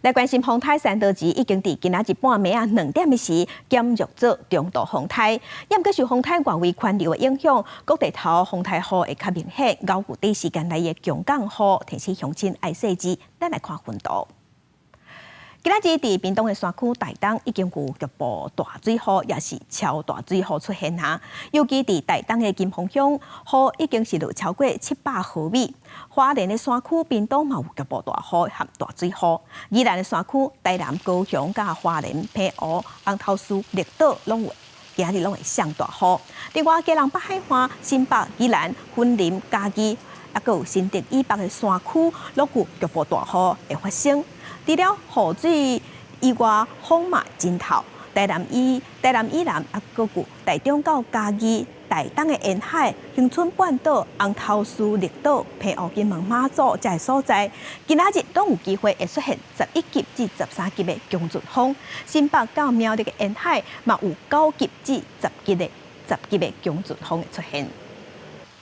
來關心風颱山多吉已經佇今仔日半暝仔2點的時減弱做中度風颱，毋過受風颱外圍環流的影響，各地頭風颱雨會較明顯，偶有短時間內的強降雨，提醒鄉親愛細緻。咱來看分圖。今仔日佇屏東的山區台東已經有局部大水雨，也是超大水雨出現啊！尤其佇台東的金峰鄉，雨已經是落超過700毫米。花蓮的山區屏東嘛有局部大雨和大水雨。宜蘭的山區台南、高雄佮花蓮、澎湖、紅頭嶼、綠島攏有，今仔日攏會上大雨。另外，基隆北海岸、新北、宜蘭、雲林、嘉義，抑閣有新竹以北的山區，攏有局部大雨會發生。除了雨水以外，風嘛真透。台南以南，抑閣有台中到嘉義、台東的沿海、恆春半島、紅頭嶼、綠島、澎湖、金門、馬祖這些所在，今仔日攏有機會會出現11級至13級的強陣風。新北到苗栗的沿海嘛有9級至10級的強陣風會出現。